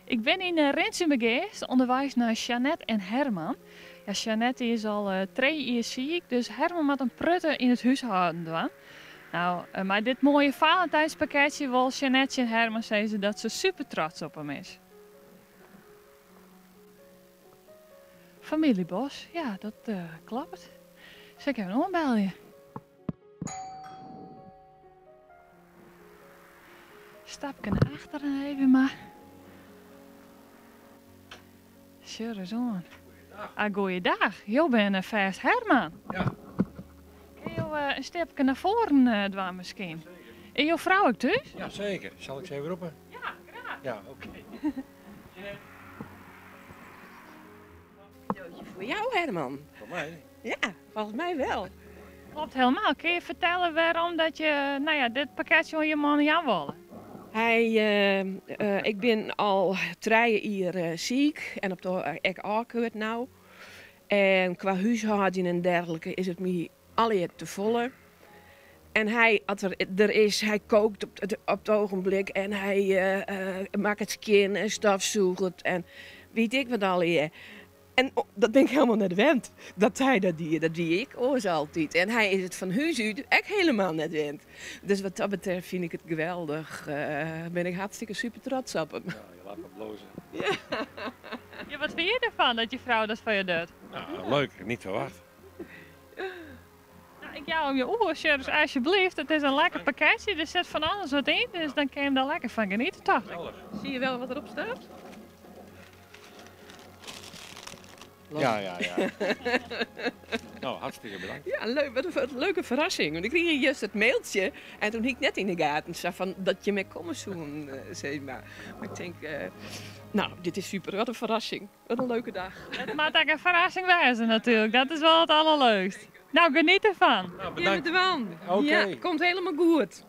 Ik bin yn Rinsumageast ûnderweis nei Jeannette en Herman. Ja, Jeannette is al trije jier siik, dus Herman moat in protte yn it húshâlden dwaan. No, mei dit moaie Valentijnspakketsje wol Jeannette tsjin Herman sizze dat se super trots op him is. Famylje Bos, ja, dat kloppet. Sil ik even oanbelje. Stapke nei achteren even mar. Sjoch ris oan. Ah, goeiedag. Jo binne fêst Herman. Ja. Kinne jo in stapke nei foaren dwaan miskien? Is jo frou ek thús? Ja, seker. Sal ik se even roppe? Ja, graach. Ja, oké. Cadeautje foar jou, Herman. Foar my? Ja, folgens my wel. Klopt helemaal. Kinne je fertelle wêrom dat je nou ja, dit pakketsje oan je man jaan wolle? Hy, ik bin al trije jier siik en op de ek ôfkeurd no. En kwa húshâlden en dergelike is it my allegear te folle. En hy, as er der is, hy kookt op it, op it ogenblik en hy makket skjin en stofsûget en weet ik wat allegear. En dat bin ik helemaal net wend, dat hy dat die. Dat die ik oars altyd. En hy is it fan hús út ek helemaal net wend. Dus wat dat betreft fyn ik it geweldich. Bin ik hartstikke super trots op him. Ja, je laat me blozen. Ja, wat fine je derfan dat je frou dat foar je docht? Nou, leuk. Niet verwacht. Nou, ik jou him je oer, sjoch ris alsjeblieft. It is in lekker pakketsje, der sit fan alles wat yn, dus dan kin je der lekker fan geniete, tocht ik. Zie je wel wat derop staat? Ja, ja, ja. Nou, hartstikke bedankt. Ja, leuk. Wat een leuke ferrassing. Want ik krige juist it mailtsje en toen hie ik net yn de gaten sa fan dat je my komme soenen, sis mar. Mar ik tink, nou, dit is super. Wat in ferrassing. Wat in leuke dag. It moat ek in ferrassing wêze natuerlik. Dat is wol it allerleukst. Nou, geniet derfan. Nou, bedankt. Jimme dwaan. Oké. Ja, komt helemaal goed.